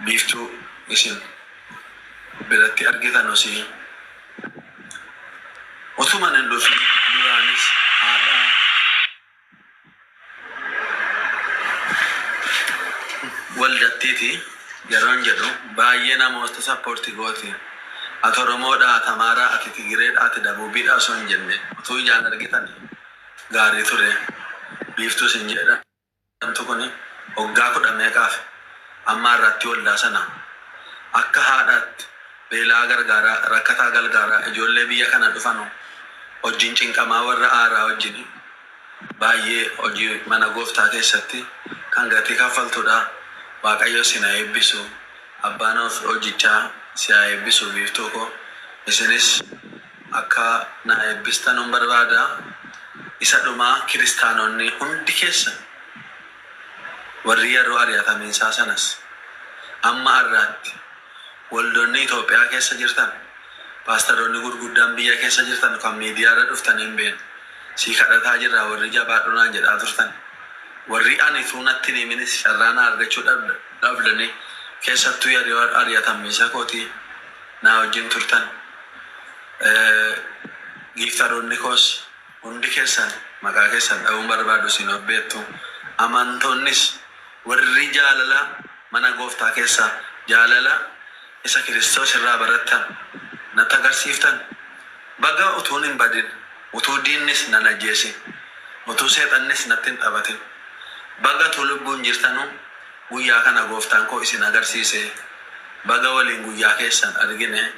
Biiftuu isin biratti argitanus utuman hin dhufin duraanis haadha waldattiiti yeroon jedhu baay'ee namoota support gooti. Ati Oromoodha, ati Amaaraa, ati Tigireedha, ati Dabuubiidha osoo hin jenne utuu ijaan argitan gaarii ture. Biiftuu isin jedhamtu kun waggaa 10 meeqaaf amma har'aatti waldaa sana akka haadhaatti beela'aa gargaaraa, rakkataa galgaaraa, ijoollee biyya kana dhufanu wajjin cinqamaa warra aaraa wajjin baay'ee hojii mana gooftaa keessatti kan gatii kaffaltudha. Waaqayyo isin haa eebbisu. Abbaan hojichaa si haa eebbisu biiftuu koo. Isinis akka na eebbistanun barbaada. Isa dhumaa kiristaanonni hundi keessan warri yeroo ari'atamiinsaa sanas amma har'aatti waldoonni Itoophiyaa keessa jirtan, paastaroonni gurguddaan biyya keessa jirtan kan miidiyaarra dhuftanii hin beekne sii kadhataa jirra warri jabaadhu naan jedhaa turtan, warri ani utuu natti hin himinis carraa na argachuu dhabdanii keessattuu yeroo ari'atamiinsa kootii naa wajjin turtan, giiftaroonni koos hundi keessan maqaa keessan dha'uun barbaadu isin of beektu. Amantoonnis warri jaalala mana gooftaa keessaa jaalala isa Kiristoos irraa barattan natti agarsiiftan, baga utuun hin badin, utuu diinnis nan ajjeesin, utuu seexannis natti hin taphatin, baga utuu lubbuun jirtanuu guyyaa kana gooftaan koo isin agarsiise, baga waliin guyyaa keessan argine.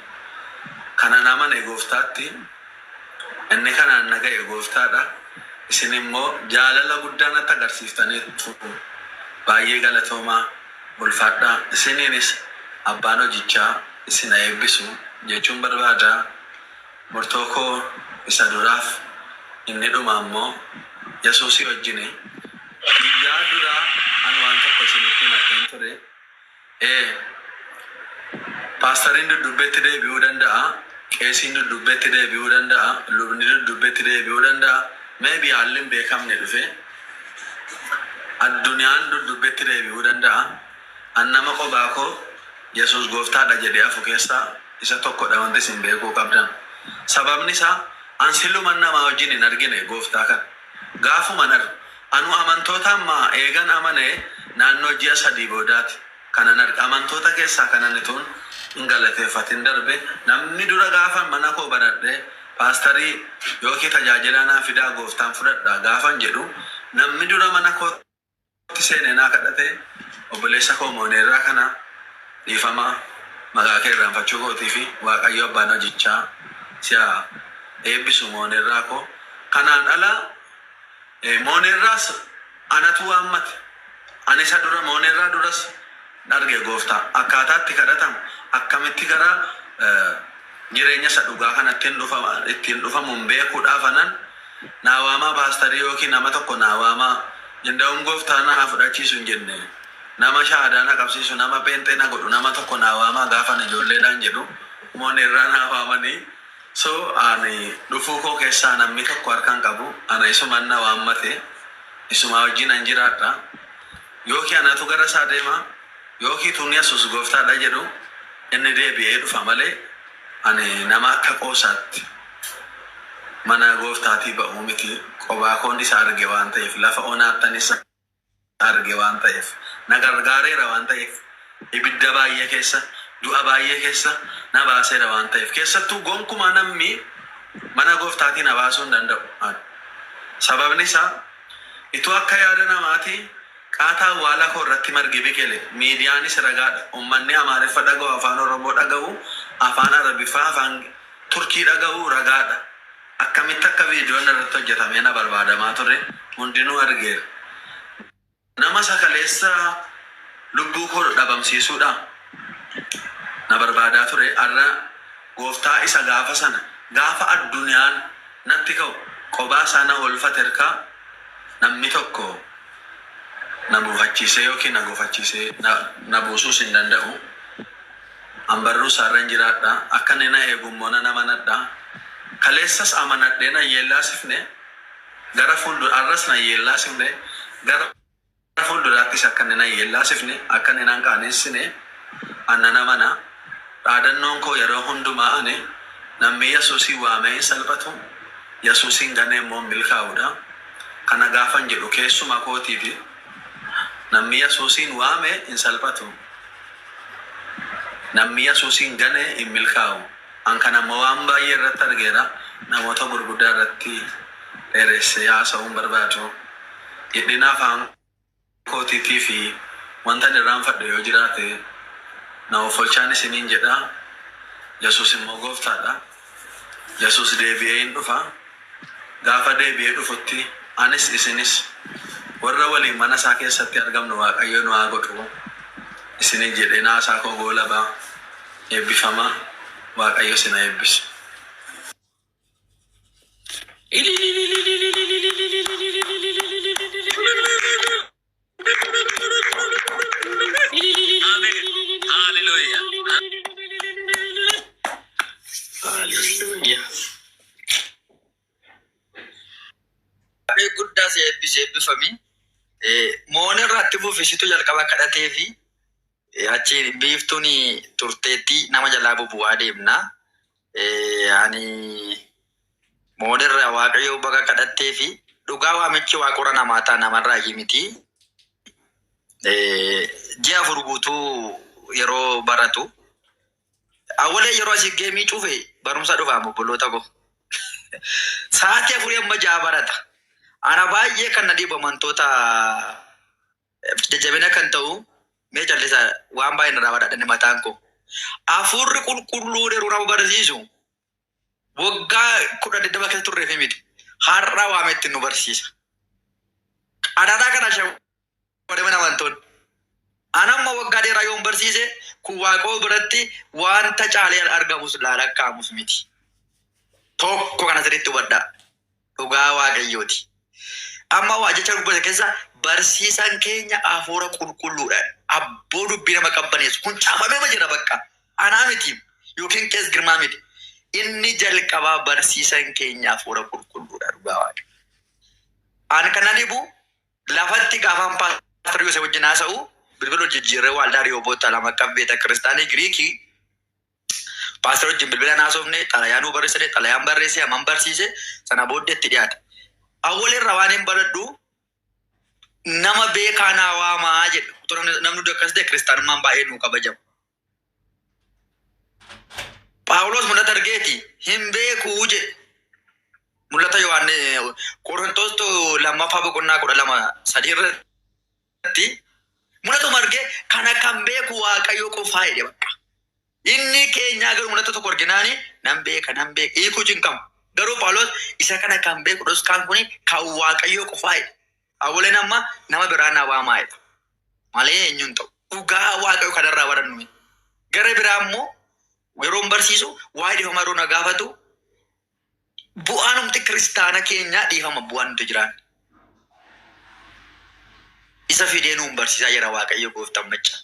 Kanan amane gooftaatti, inni kanaan na ga'e gooftaadha. Isin immoo jaalala guddaa natti agarsiiftaniittu. Baay'ee galatoomaa, ulfaadhaa. Isiniinis abbaan hojichaa isin haa eebbisu jechuun barbaada. Murtoo koo isa duraaf inni dhumaa immoo Yesuusii wajjini. Guyyaa duraa an waan tokko isinitti himadheen ture. Paastariin dudduubbeetti deebi'uu danda'a, qeesiin dudduubbeetti deebi'uu danda'a, lubni dudduubbeetti deebi'uu danda'a. Maybe haalli hin beekamne dhufe addunyaan dudduubbeetti deebi'uu danda'a. An nama qobaa koo Yesuus gooftaadha jedhee hafu keessaa isa tokkodha wanti isin beekuu qabdan. Sababni isaa an siluman namaa wajjin hin argine gooftaa kana. Gaafuman argu anu amantoota ammaa eegan amane naannoo ji'a 3 boodaati kanan arge. Amantoota keessaa kanan ituun hin galateeffatin darbe namni dura gaafan mana koo banadhe paastarii yookiin tajaajilaa naa fidaa gooftaan fudhadha gaafan jedhu namni dura mana kootti seenee naa kadhate obboleessa koo Mooneerraa kana. Dhiifama maqaa kee irraanfachuu kootii fi Waaqayyo abbaan hojichaa si haa eebbisu Mooneerraa koo. Kanaan ala Mooneerraas anatu waammate. Ani isa dura Mooneerraa duras arge gooftaa. Akkaataa itti kadhatamu, akkamitti gara jireenya isa dhugaa kanatti ittiin dhufamu hin beekuudhaaf anan naa waamaa paastarii yookiin nama tokko naa waamaa inda'uun gooftaa naa fudhachiisu hin jenne. Nama shahaadaa na qabsiisu, nama pheenxee na godhu, nama tokko naa waamaa gaafan ijoolleedhaan jedhu Mooneerraa naa waamanii. So ani dhufuu koo keessaa namni tokko harka hin qabu. Ana isuman na waammate. Isumaa wajjin an jiraadha. Yookiin anatu gara isaa deema, yookiin tun Yesuus gooftaadha jedhu inni deebi'ee dhufa malee ani nama akka qoosaatti mana gooftaatii ba'uu miti. Qobaa koon isa arge waan ta'eef, lafa onaattan isa arge waan ta'eef, na gargaareera waan ta'eef, ibidda baay'ee keessa, du'a baay'ee keessa na baaseera waan ta'eef, keessattuu gonkumaa namni mana gooftaatii na baasuu hin danda'u. Sababni isaa ituu akka yaada namaatii qaataa awwaala koo irratti margi biqile, miidiyaanis ragaadha. Ummanni Amaariffa dhaga'u, afaan Oromoo dhaga'u, afaan Arabiffaa, afaan Turkii dhaga'u ragaadha. Akkamitti akka viidiyoon irratti hojjetamee na barbaadamaa ture hundinuu argeera. Nama sakaleessa lubbuu koo dhabamsiisuudha na barbaadaa ture. Har'a gooftaa isa gaafa sana gaafa addunyaan natti ka'u qobaa isaa na oolfate harkaa namni tokko na buufachiisee yookiin na gufachiisee na buusuus hin danda'u. An barruu isaarran jiraadha. Akka inni na eegu immoo nan amanadha. Kaleessas amanadhee nan yeellaasifne, gara fuuldura har'as nan yeellaasifne, gara fuulduraattis akka inni nan yeellaasifne, akka inni nan qaanessine An nan amana. Dhaadannoon koo yeroo hundumaa ani namni Yesuusiin waamee hin salphatu, Yesuusiin ganee immoo hin milkaa'udha. Kana gaafan jedhu keessuma kootiiti. Namni Yesuusiin waame hin salphatu. Namni Yesuusiin gane hin milkaa'u. An kana immoo waan baay'ee irratti argeera. Namoota gurguddaa irratti dheeressee haasa'uu hin barbaadu. Hidhina afaan kootiitii fi wantan irraanfadhe yoo jiraate na offolchaan isiniin jedha. Yesuus immoo gooftaadha. Yesuus deebi'ee in dhufa. Gaafa deebi'ee dhufutti anis isinis warra waliin mana isaa keessatti argamnu Waaqayyo nu haa godhu isiniin jedheen haasaa koo goolaba. Eebbifamaa. Waaqayyo isin haa eebbisu. Ameen. Haaleluyyaa. Hallelujah. Waaqayyo guddaa si eebbise eebbifami. Moon irratti fufisitu jalqaba kadhatee fi achi biiftuun turteetti nama jalaa bubu'aa deemna. Ani moon irra Waaqayyo baga kadhattee fi dhugaa waamichi waaqora namaa ta'a namarraa iyyuu miti. Ji'a 4 guutuu yeroo baratu. Awwalee yeroo asii geemii cufe barumsa dhufaam obboloota koo. Sa'aatii 4 amma 6 barata. Ana baay'ee kan na dhibu amantoota jajjabina kan ta'u mee callisa waan baay'ee narraa badhaadhanne mataan koo. Hafuurri qulqulluu yeroo nama barsiisu waggaa 10 20 keessa turreef miti. Har'a waametti nu barsiisa. Adaraa kana shawwadaman amantoonni. Ana amma waggaa dheeraa yoon barsiise kun waaqoo biratti wanta caalee argamus laalakkaa'amus miti. Tokko kana sirriitti hubadhaa. Dhugaa Waaqayyooti. Amma waa jecha dubbate keessa barsiisaan keenya hafuura qulqulluudha. Abboo dubbii nama qabbaneessu. Kun caafamee jira bakka. Anaa miti yookiin qees Girmaa miti. Inni jalqabaa barsiisaan keenya hafuura qulqulluudha dhugaa Waaqa. Ani kan na dhibu lafatti gaafaan Paastor Yoosef wajjin haasa'u bilbila jijjiirree waaldaa Riyooboot lama qabu beeta kiristaanii Giriikii Paastor wajjin bilbilaan haasofne, xalayaa nuu barreessine, xalayaan barreesse, hammam barsiise, sana booddee itti dhiyaate. Awwal irraa waan hin baradhu nama beekaa naa waamaa jedha. Utuu namni hundi akkas ta'e kiristaanummaan baay'ee nuu kabajama. Phaawulos mul'ata argeeti hin beekuu jedhe. Mul'ata Yohaannis Qorontos lammaffaa boqonnaa 12:3 irratti mul'atuma argee kana kan beeku Waaqayyo qofaa jedhe bakka. Inni keenyaa garuu mul'ata tokko arginaani nan beeka nan beeka hiikuu cinqamu. Garuu Phaawulos isa kana kan beeku dhoskaan kuni kan Waaqayyo qofaa jedhe. Awwaleen amma nama biraa na waamaa jedha. Malee eenyuun ta'u. Dhugaa Waaqayyo kanarraa barannu. Gara biraa immoo yeroon barsiisu waa'ee dhiifama yeroo na gaafatu bu'aan humti kiristaana keenyaa dhiifama bu'aan nuti jiraan. Isa fidee nuun barsiisaa jira Waaqayyo gooftaan macca.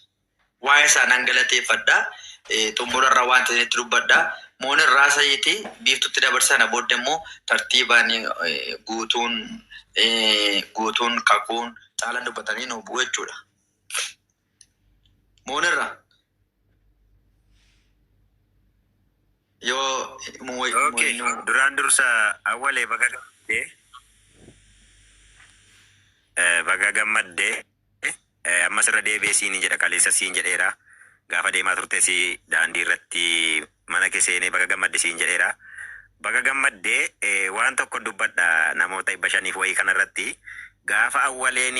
Waa'ee isaa nan galateeffadha. Xumura irraa waan ta'e itti dubbadha. Moon irraa sa'iiti biiftutti dabarsa sana booddee immoo tartiibaan guutuun guutuun kakuun caalaan dubbatanii nu bu'u jechuudha. Moon irraa yoo Okay, duraan dursa awwalee baga gammaddee baga gammaddee ammas irra deebi'ee siin jedha kaleessa siin jedheera gaafa deemaa turtes daandii irratti mana kee seenee baga gammadde siin jedheera baga gammaddee waan tokko dubbadha namoota 500 wayii kanarratti gaafa awwaleen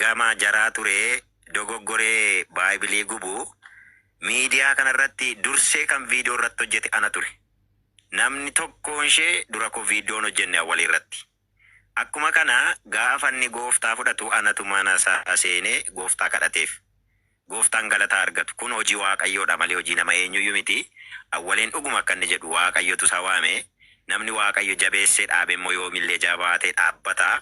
gama jaraa ture dogoggoree baayibilii gubu miidiyaa kanarratti dursee kan viidiyoo irratti hojjete ana ture. Namni tokkoon ishee dura koo viidiyoon hojjenne awwalee irratti. Akkuma kana gaafa inni gooftaa fudhatu anatu mana isaa seenee gooftaa kadhateef. Gooftaan galataa argatu. Kun hojii Waaqayyoodha malee hojii nama eenyuyyuu miti. Awwaleen dhuguma akka inni jedhu Waaqayyotu isa waame. Namni Waaqayyo jabeessee dhaabe immoo yoomillee jabaatee dhaabbata.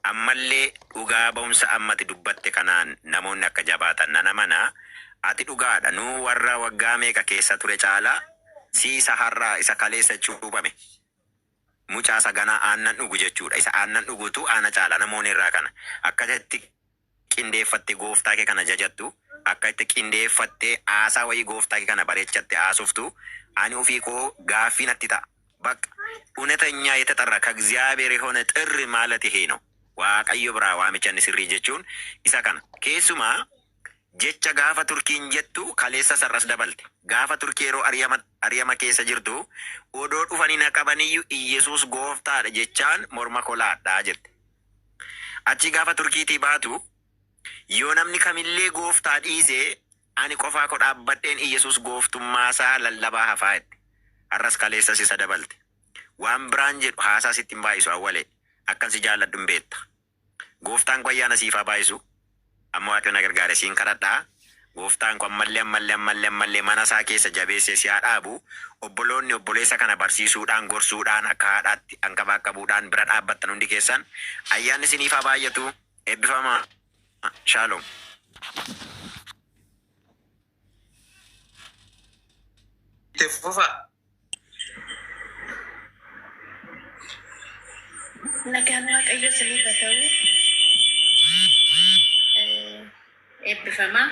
Ammallee dhugaa ba'umsa ammati dubbatte kanaan namoonni akka jabaatan nan amana. Ati dhugaadha. Nu warra waggaa meeqa keessa ture caalaa si isa har'aa isa kaleessa cuuphame. Mucaa isa ganaa aannan dhugu jechuudha. Isa aannan dhugutu aana caala namoonni irraa kana. Akkasitti qindeeffattee gooftaa kee kana jajattu, akka itti qindeeffattee haasaa wayii gooftaa kee kana bareechattee haasoftu, ani ofii koo gaaffii natti ta'a. በቃ እውነተኛ የተጠራ ከእግዚአብሔር የሆነ ጥሪ ማለት ይሄ ነው። Waaqayyo biraa waamicha inni sirrii jechuun isa kana. Keessumaa jecha gaafa Turkiin jettu kaleessa sarras dabalte. Gaafa Turkii yeroo ari'ama keessa jirtu odoo dhufanii na qabaniyyuu Iyyasuus gooftaadha jechaan morma kolaadhaa jette. Achi gaafa Turkiitii baatu yoo namni kamillee gooftaa dhiisee ani qofaa koo dhaabbadheen Iyyasuus gooftummaasaa lallabaa hafaa jette. Har'as kaleessas isa dabalte. Waan biraan jedhu haasaa sitti hin baay'isu awwalee. Akkan si jaalladhu hin beekta. Gooftaan koo ayyaana siif haa baay'isu. Amma Waaqayyo na gargaare siin kadhadhaa. Gooftaan koo ammallee ammallee ammallee ammallee mana isaa keessa jabeessee si haa dhaabu. Obboloonni obboleessa kana barsiisuudhaan gorsuudhaan akka haadhaatti hankabaakkabuudhaan bira dhaabbattan hundi keessan ayyaanni isiniif haa baay'atu. Eebbifamaa. Shaaloom. Itti fufa. Nagaan Waaqayyo isiniif haa ta'u. Eebbifamaa.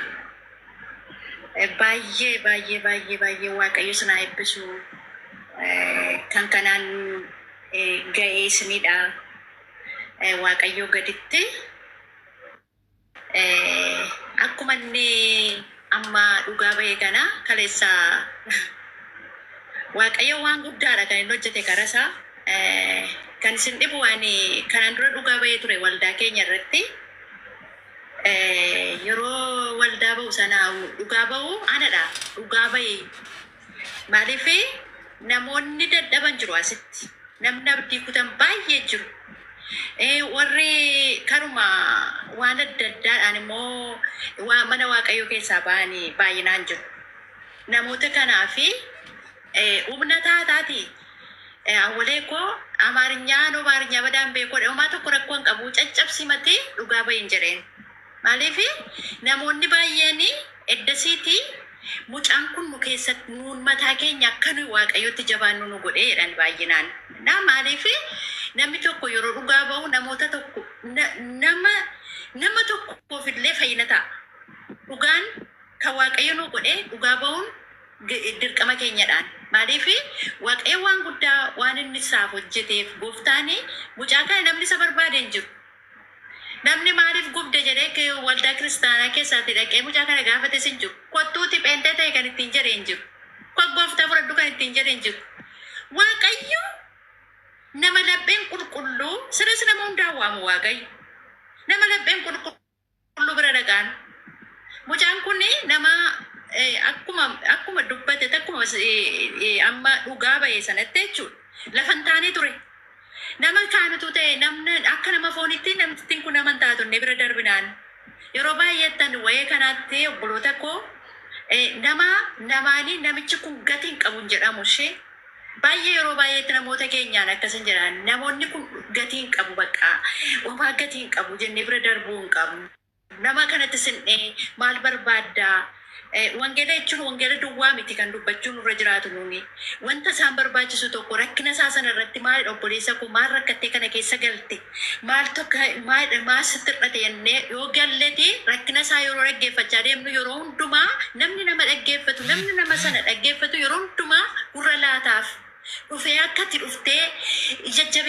Baay'ee baay'ee baay'ee baay'ee Waaqayyo isin haa eebbisu. Kan kanaan ga'ee isinidha. Waaqayyo gaditti. Akkuma inni amma dhugaa ba'e kana kaleessa Waaqayyo waan guddaadha kan inni hojjete karaa isaa. Kan isin dhibu waan kanaan dura dhugaa ba'ee ture waldaa keenya irratti. Yeroo waldaa ba'u sana dhugaa ba'u anadha. Dhugaa ba'e. Maaliif namoonni dadhaban jiru asitti. Namni abdii kutan baay'ee jiru. Warri karuma waan adda addaadhaan immoo waa mana Waaqayyoo keessaa ba'anii baay'inaan jiru. Namoota kanaafi humna taataati. Awwalee koo Amaarinyaan Amaarinyaa badaan beekoo homaa tokko rakkoo hin qabu caccabsimatee dhugaa bahin jedheen. Maaliif namoonni baay'een eddasiiti mucaan kun nu keessatti nuun mataa keenya akka nuyi Waaqayyotti jabaannu nu godhee jedhan baay'inaan. Na maaliif namni tokko yeroo dhugaa bahu namoota tokko nama nama tokkoof illee fayyina ta'a. Dhugaan kan Waaqayyo nu godhee dhugaa bahuun dirqama keenyadhaan. Maaliif Waaqayyo waan guddaa waan inni isaaf hojjeteef gooftaan mucaa kana namni isa barbaade hin jiru. Namni maaliif gubde jedhee waldaa kiristaanaa keessaatti dhaqee mucaa kana gaafates hin jiru. Kottuuti pheenxee ta'e kan ittiin jedhe hin jiru. Gooftaa fudhadhu kan ittiin jedhe hin jiru. Waaqayyo nama lapheen qulqulluu siras nama hundaa waamu Waaqayyo. Nama lapheen qulqulluu bira dhaqaan. Mucaan kun nama akkuma dubbate akkuma amma dhugaa ba'e sanatti jechuudha. Lafa hin taane ture. Nama kaanitu ta'e namni akka nama foonitti namtittiin kun nama hin taatu inni bira darbinaan. Yeroo baay'eettan wayii kanaatti obboloota koo nama namaanii namichi kun gatii hin qabu hin jedhamu ishee. Baay'ee yeroo baay'eetti namoota keenyaan akkas hin jedhan. Namoonni kun gatii hin qabu bakka homaa gatii hin qabu jennee bira darbuu hin qabnu. Nama kanatti sin'ee maal barbaaddaa? Wangeela jechuun wangeela duwwaa miti kan dubbachuun nurra jiraatu nuuni. Wanta isaan barbaachisu tokko rakkina isaa sana irratti maalidha obboleessa koo maal rakkattee kana keessa galte? Maal tokko maalidha maal sitti hir'ate jennee yoo galleeti rakkina isaa yeroo dhaggeeffachaa deemnu yeroo hundumaa namni nama dhaggeeffatu namni nama sana dhaggeeffatu yeroo hundumaa gurra laataaf dhufee akkatti dhuftee jajjabeessa.